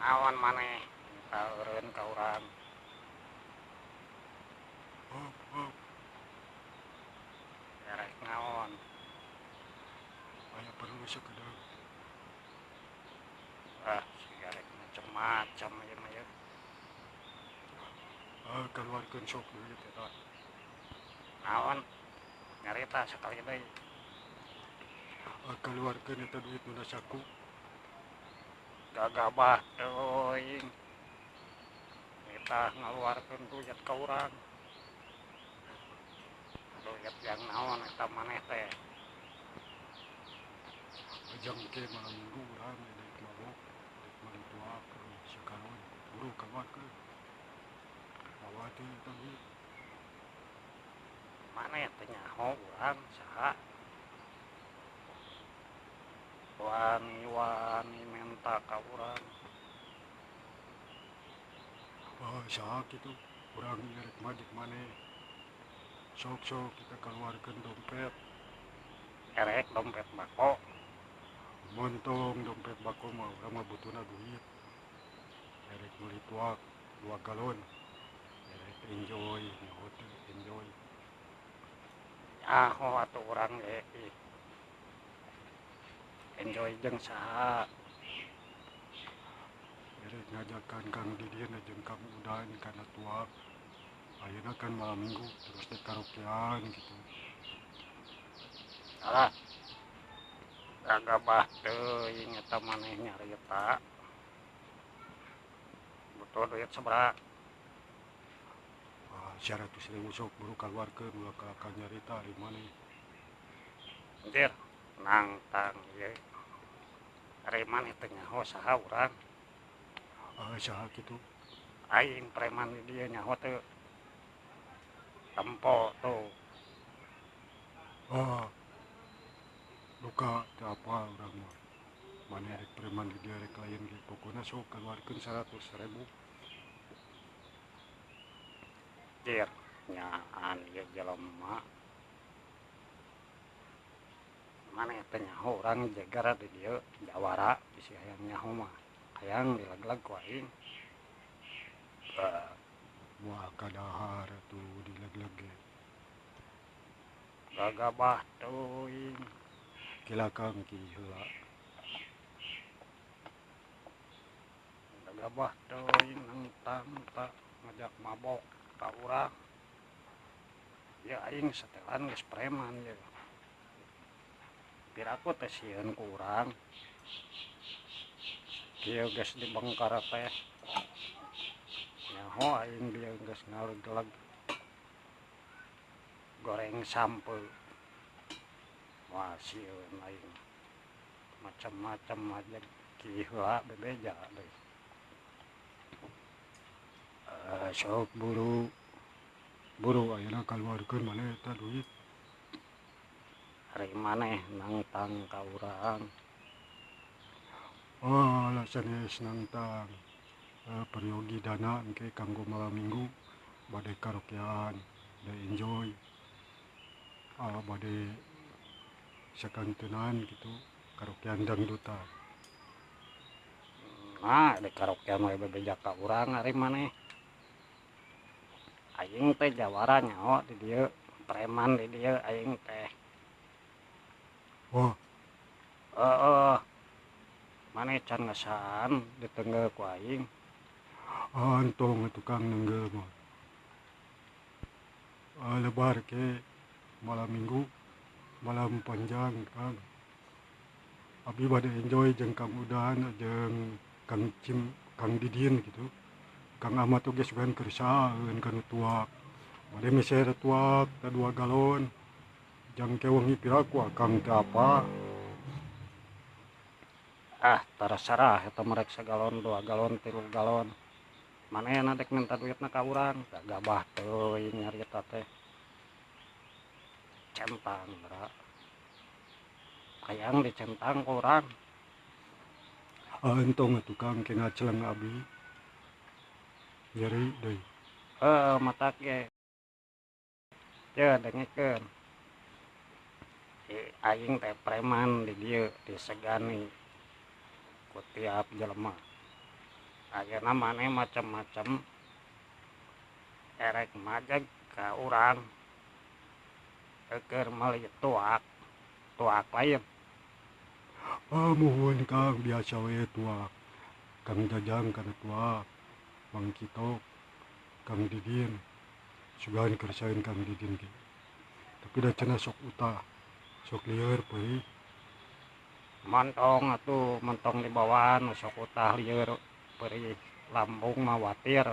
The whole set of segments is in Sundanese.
Naon maneh minta eureun ka urang? Hop hop. Erek naon? Aya perlu sakedeung. Ah, siga rek macem-macem ieu mah yeuh. Ah, kaluarkeun sok duit eta. Naon? Nyarita sakali deui. Ah, kaluarkeun eta duit nu saku. Gagabah teuing. Nitah ngaluarkeun duit ka urang. Duit jang naon eta maneh teh? Jang ke malam minggu urang dek mabok, dek meuli tuak sagalon, buru kaluarkeun. Mawa teh eta duit. Maneh teh nyaho urang saha? Wani-wani menta ka urang. Ah, saha kitu? Urang ieu rek majek maneh. Sok sok kita kaluarkeun dompet. Erek dompet bako. Montong dompet bako mah, urang mah butuhna duit. Erek meuli tuak 2 galon. Erek enjoy, nyaho teu enjoy. Nyaho atuh urang ge ih. Enjoy jeung saha? Erek ngajakan Kang Didin jeung Kang Udan kana tuak. Ayeuna kan malam minggu terus teh karaokean gitu. Alah. Gagabah teuing eta maneh nyarita. Butuh duit sabaraha? Ah, 100.000 sok buru kaluarkeun ulah kalakah nyarita ari maneh. Anjir, nangtang ieu. Ari maneh teh nyaho saha urang? Ah, saha kitu? Aing preman di dieu nyaho teu? Tempo tuh. Ah, luka teu apal urang mah. Maneh rek preman di dieu rek lain ge pokona sok kaluarkeun 100.000. Anjir, nyaan ieu jelema. Maneh teh nyaho urang jeger di dieu jawara bisi hayang nyaho mah. Hayang dileg-leg ku aing. Moal kadahar atuh dileg-leg ge. Gagabah teuing. Kela Kang ki heula. Gagabah teuing nangtang ta ngajak mabok ka urang. Ya aing setelan geus preman ye. Piraku teh sieun ku urang. Kieu geus dibengkar teh. Nyaho aing dieu geus ngalegleg goreng sampe. Wah sieun aing. Macam-macam aja ki heula bebeja deui. Sok buru. Buru ayeuna kaluarkeun maneh eta duit. Ari maneh nangtang ka urang. Oh, lah sanes nangtang. Peryogi dana engke kanggo malam minggu bade karaokean, bade enjoy. Ah, bade sakantenan gitu, karaokean dangdutan. Nah, di karaokean we bebeja ka urang ari maneh. Aing teh jawara nyaho di dieu, preman di dieu aing teh. Wah. Heeh. Maneh can ngesaan ditenggel ku aing. Ah, entong atuh Kang nenggel mah. Ah, lebar ke malam minggu, malam panjang Kang. Abi bade enjoy jeung Kang Udan jeung Kang Cim, Kang Didin gitu. Kang Ahmad oge sugan kersaeun kana tuak. Bade meser tuak ta 2 galon. Jang ke wengi piraku akang teh apa? Ah, tarasarah eta mah rek sagalon, 2 galon, 3 galon. Manehna dek minta duitna ka urang, gagabah teuing nyarita teh. Centang geura. Hayang dicentang ku urang. Ah, entong atuh Kang ke ngaceleng abi. Nyeri deui. Heuh, matak ge. Teu dengekeun. Aing teh preman di dieu disegani ku tiap jelema. Ayeuna maneh macem-macem erek majeg ka urang keur meuli tuak, tuak lain. Ah, muhun Kang, biasa we tuak. Kang Jajang kana tuak, Mang Kitok, Kang Didin. Sugan kersaeun Kang Didin ge. Tapi da cenah sok utah, sok lieur peurih. Montong atuh, montong dibawaan sok utah lieur peurih lambung mah watir.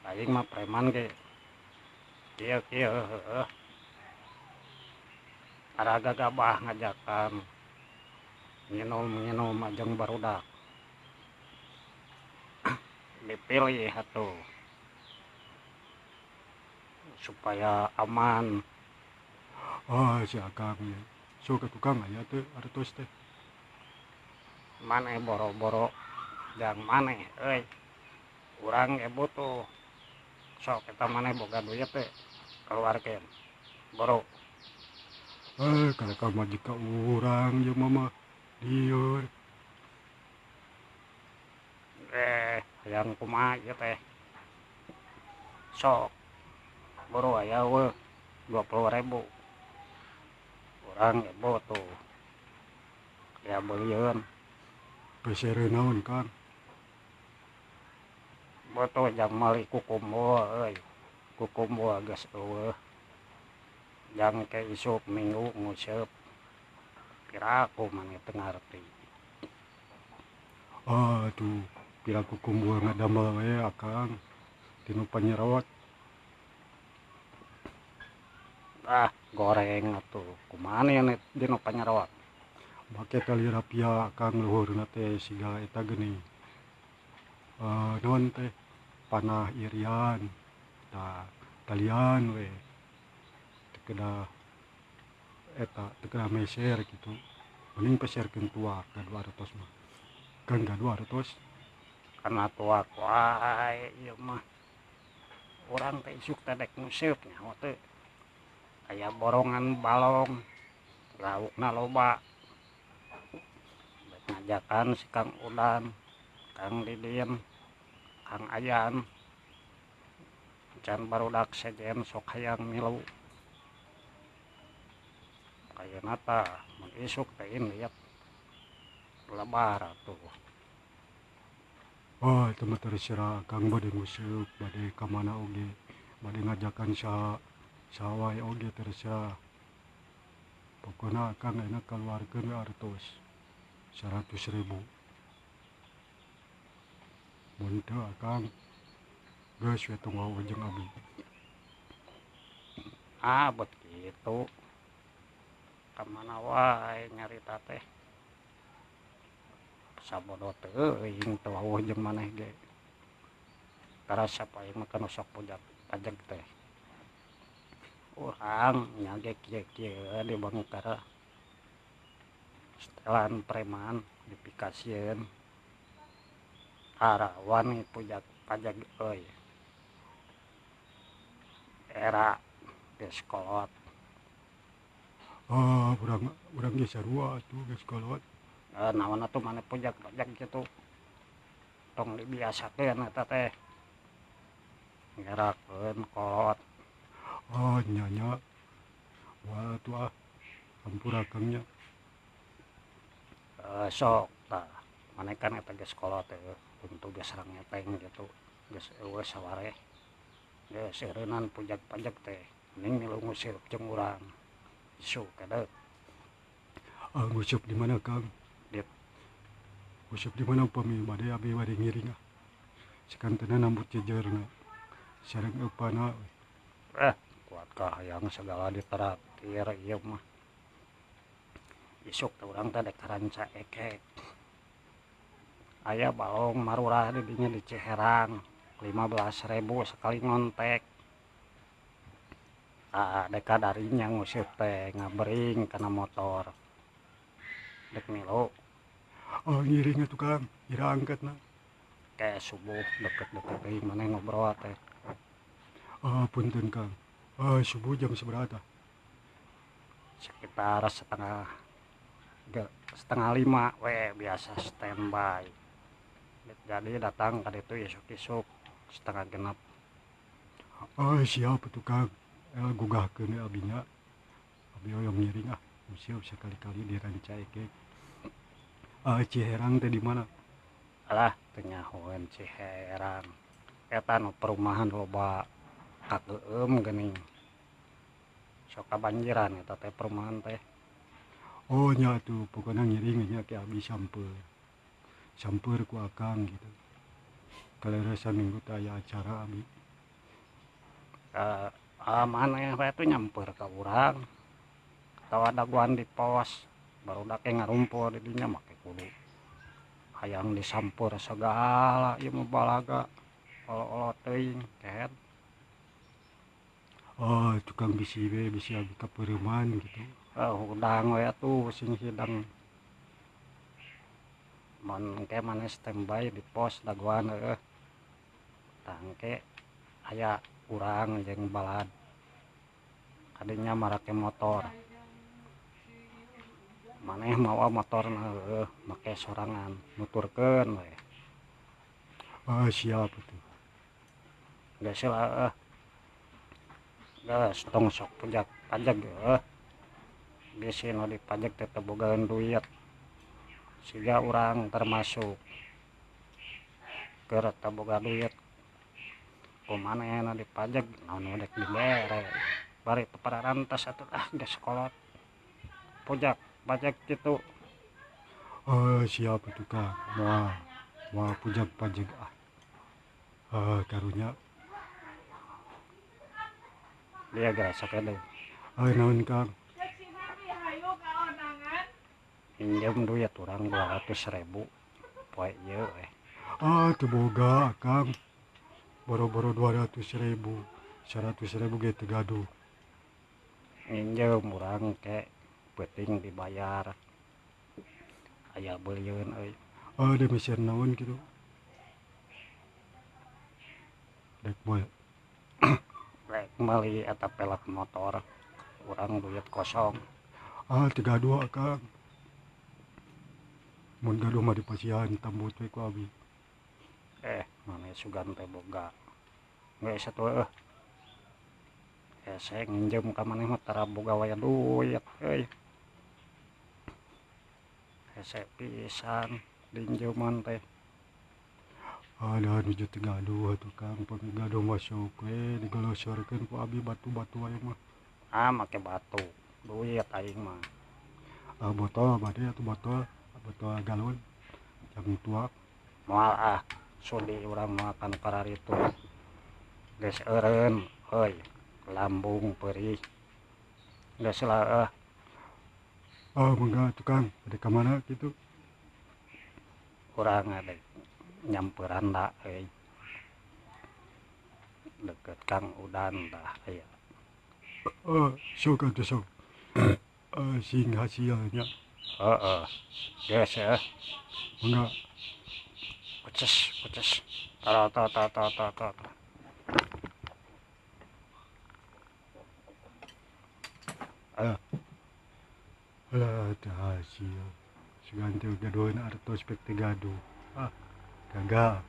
Aing mah preman ge kieu-kieu heueuh. Tara gagabah ngajakan nginum-nginum jeung barudak. Dipilih atuh supaya aman. Ah, si Akang ye. Sok atuh Kang, aya teu artos teh? Maneh boro-boro jang maneh euy. Urang ge butuh. Sok eta maneh boga duit teh kaluarkeun. Boro. Eh, kada ka majik ka urang ieu mah lieur. Eh, hayang kumaha ieu teh? Sok. Boro aya eueuh 20.000. Urang ge butuh. Ya beulieun. Pesereun naon Kang? Butuh jang meuli kukumbul euy. Kukumbul geus eueuh. Jang ke isuk minggu nguseup. Piraku maneh teu ngarti. Ah, atuh piraku kukumbul ngadamel we Akang tinu panyerot. Ah, goreng atuh. Kumaha dinu panyerot? Make tali rapia Akang luhurna teh siga eta geuning. Naon teh panah irian. Tah, talian we. Teu kedah eta, teu kedah meser kitu. Mending peserkeun tuak gaduh artos mah. Kang gaduh artos? Kana tuak wae ieu mah. Urang teh isuk teh dek nguseup nyaho teu. Aya borongan balong, laukna loba. Dek ngajakan si Kang Udan, Kang Didin, Kang Ayan. Can barudak sejen sok hayang milu. Ayeuna tah mun isuk teh indit lebar atuh. Oh, eta mah terserah Akang bade nguseup, bade ka mana oge, bade ngajakan saha saha wae oge terserah. Pokona Akang ayeuna kaluarkeun we artos 100.000. Mun teu Akang geus we tong wawuh jeung abi. Ah, bet kitu. Ka mana wae nyarita teh. Sabodo teuing teu wawuh jeung maneh ge. Karasap aing mah kana sok pujak pajeg teh. Urang nya ge kieu-kieu di bangkara. Setelan preman dipikasieun. Tara wani pujak pajeg euy. Era geus kolot. Ah, urang ge sarua atuh geus kolot. Naon atuh maneh pujak pajeg kitu. Tong dibiasakeun eta teh. Ngerakeun kolot. Oh, nya nya. Moal atuh ah. Hampura Kang nya. Sok tah. Maneh kan eta geus kolot teh, untu geus rangeteng kitu. Geus eueuh sawareh. Geus eureunnan pujag pajeg teh. Mending milu nguseup jeung urang. Isuk kedek. Ah, nguseup di mana Kang? Dit. Nguseup di mana upami bade abi bade ngiring ah. Sakantenan nambut jejerna. Sareng eupana we. Eh, kuat ka hayang sagala ditraktir ieu mah. Isuk teh urang teh dek ka Rancaekek. Aya balong marurah di dinya di Ciherang 15.000 sekali ngontek. Ah, dek kadarinya nguseup teh ngabering kana motor. Dek milu. Oh, ngiring atuh Kang, ira angkatna. Kayak subuh deket-deket deui maneh ngobrol teh. Ah, punten Kang. Ah, subuh jam sabaraha tah? Sekitar setengah lima we biasa standby. Jadi datang ka ditu isuk-isuk 5.30. Oh siap atuh Kang. Gugahkeun we abi nya. Abi hoyong ngiring ah. Siap sekali-kali di Rancaekek. Ciherang teh di mana? Alah teu nyahoeun Ciherang. Eta nu perumahan loba kakeueum geuning. Sok kabanjiran eta teh perumahan teh. Oh nya atuh pokona ngiring nya ke abi samper. Samper ku akang gitu. Kaleresan minggu teh aya acara abi. Maneh we atuh nyamper ka urang. Atawa dagoan di pos barudak ge ngarumpul di dinya make kudu hayang disamper sagala ieu mah balaga olo-olo teuing kehed. Oh tukang bisi we bisi abi kapeureuman gitu. Hudang we atuh sing hidang. Mun engke maneh standby di pos dagoan heueuh. Tah engke aya urang jeung balad. Kadinya marake motor. Maneh mawa motorna heueuh make sorangan nuturkeun we. Ah siap atuh. Geus lah heueuh. Geus tong sok pajak pajak heueuh. Bisi nu dipajak teh teu bogaeun duit. Siga urang termasuk keur teu boga duit. Ku manehna dipajak naon nu dek dibere. Bari teu pararantos atuh ah geus kolot. Pujak pajak kitu. Oh siap atuh Kang. Moal moal pujak pajak ah. Karunya. Dia gerasa keneh. Naon Kang? Minjem duit urang 200.000 poe ieu we. Ah teu boga Kang. Boro-boro 200.000, 100.000 ge teu gaduh. Minjem urang ke peuting dibayar. Aya beulieun euy. Oh da meser naon kitu? Rek moal. Rek meuli eta pelek motor. Urang duit kosong. Ah teu gaduh Kang. Mun gaduh mah dipasihan tambut we ku abi. Maneh sugan teh boga. Geus atuh heueuh. Hese nginjem ka maneh mah tara boga wae duit euy. Hese pisan dinjeuman teh. Alah nuju teu gaduh atuh Kang, pami gaduh mah sok we digolosorkeun ku abi batu-batu wae mah. Ah make batu, duit aing mah. Ah botol bade atuh botol, botol galon jang tuak. Moal ah, sudi urang mah kan kararitu. Geus eureun euy, lambung perih. Geus lah heueuh. Oh mangga atuh Kang, bade ka mana kitu? Urang dek nyamperan da euy. Deket Kang Udan tah aya. Oh sok atuh sok. Sing hasilnya. Heeh. Geus heueuh. Mangga. Kuces, kuces. Tara ta ta ta ta ta. Alah teu hasil. Sugan teh gaduheun artos pek teu gaduh. Ah gagal.